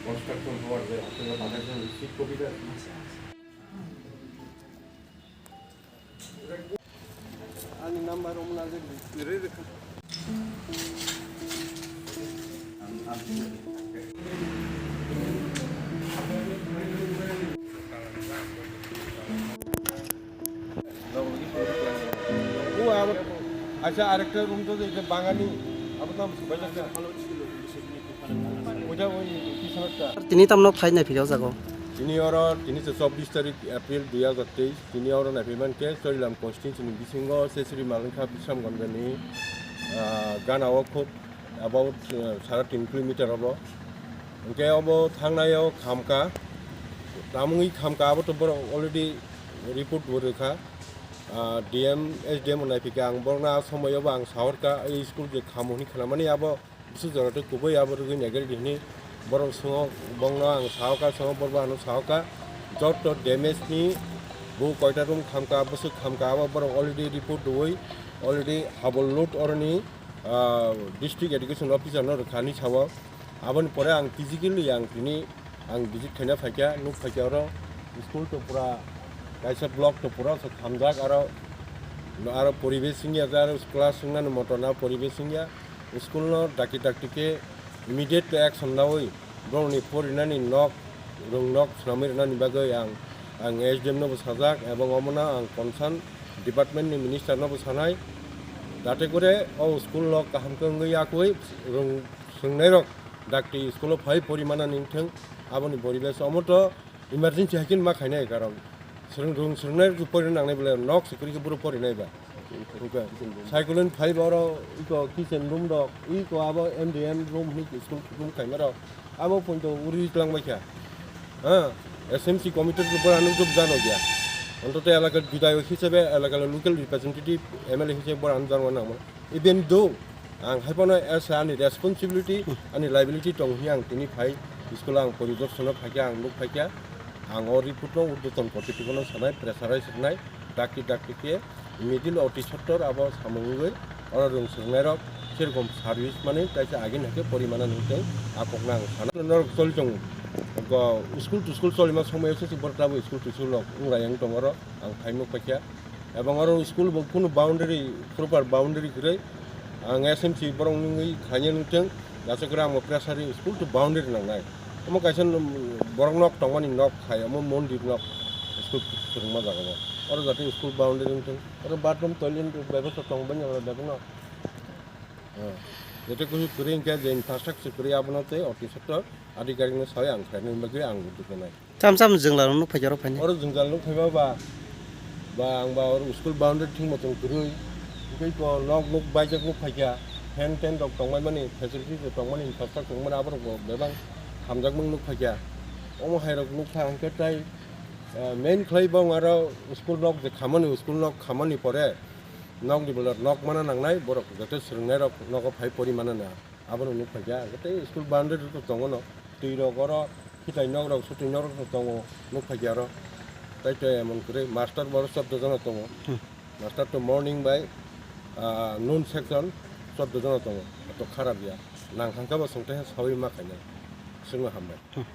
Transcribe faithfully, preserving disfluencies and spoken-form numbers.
Construction হওয়ার যে আপনারা বাজার জন্য receive copy then. Ani number omo na je re re kha. O abo, acha, arekta room to je bangani, abo to bai jakha. Oita oi kisamata. Tini tamno phai nai phirok jago. Tini oro, tini se chobbish tarik April dui hajar teis. Tini oro naiphaimankhe Chorilam constituency ni bisingo Sesri Malingkha Bisramganj ni, ah, gana o khub about, ah, sara tin kilometer obo. Hinkhe obo thangnai o khamkha, tamungwi khamkha abo to borok already report bo rwkha. Ah, D M, S D M naiphaikha ang borokno a somoio bo ang sahorkha, ei school je khamo hwnwi khnamani abo. Bwswk jora tei kubui abo rwgwi naigerdi hwnwi borok swngo, bongno ang sahokha, swngo borok bo ano sahokha. Joto damage ni bo koita room khamkha, bwswk khamkha, abo borok already report rwui already habol load oroni, ah, district education officer no rwkha hinwi sao. Aboni pore ang physically ang tini ang visit khaina phaikha, nuk phaikha oro school to pura kaisa block to pura se khamjak, aro, aro poribesh wngya, aro class wngnani moto na poribesh wngya. School no dakti dakti khe immediate action naui borokni porinani nok, rwng nok swnamwi rwnani bagwi ang, ang S D M no bo sajak, ebong omono ang concern department ni minister no bo sanai, jate kore o school no kaham khe wngwi yakwi rwng swngnai rok dakti school o phai pori manani wngthwng, aboni poribesh omo to. Emergency hai khe ma khainai karon. Swrwng rwng swrwngnai rok porina nangnai bwle nok se kwrwi khe boro porinai ba. Hwnkhe cyclone phai ba oro iko kitchen room rok, iko abo M D M room hwnwi school room khaima rok. Abo point o uri twlang bai kha. Ha, S M C committee rok boro ano job jano gya. Ontoto elaka bidayok hisabe, elaka local representative, M L A hisabe boro ano jano nangma. Even though ang hai phano as ani responsibility, ani liability tong hwnwi ang tini phai school o ang poridorsonno phaikha, ang nuk phaikha, ang o report no urdhwton kortritwkno sanai, pressurize rwnai, dakti dakti khe middle oti sottor abo samung wngwi oro rwng swrwngnairok serokom service manwi kaisa agini hai khe porimana nungtwi a kokno ang sana. Norok choli tongo, school to school cholima somoi se borok tabuk school to school rok wnglai wng tongo oro, ang phai nuk phaikha. Ebong oro school bo kunu boundary, proper boundary kwrwi. Ang S M C borok nungwi khaina nungthwng, aswk kwrwi ang bo pressure rwi school to boundary nangnai. Omo kaisa borok nok tongmani nok khai, omo mondir nok school swrwngma jaga o. Oro jate school boundary wngthwng. Oro bathroom, toilet bebostha tong bani oro bebak no. Jate kusu kwrwi hwnkhe je infrastructure kwrwi abono tei oti sector adhikarik no sawi ang khlaina bagwi ang udduk nai. Cham cham jwngla rok nuk phaikhe oro phainai. Oro jwngla nuk phaiba ba, ba ang ba oro school boundary thwngmo tong kwrwi. Tei ko nok nuk baijak nuk phaikha, fan ten rok tongmani, facilities rok tongmani, infrastructure tongmani, aborok bo bebak hamjakmung nuk phaikha. Omo hai rok nuk pha hwnkhe tai, eh, main khlai bo aro school nok je khamani, school nok khamani pore nok ni bolor nok mana nangnai, borok joto swrwngnairok nogo phai pori mana na. Abono nuk phaikha, tei school boundary rok tongo no, twi rok oro khitai nok rok, sutwi nok rok tongo, nuk phaikha oro. Tai to emon kwrwi, master bo oro chordo jona tongo. Hmm. Master to morning bai, ah, noon section chordo jona tongo, to kharap ya. Nang thangkha bo chwng tei sawi ma khainai, chwngno hambai. Hmm.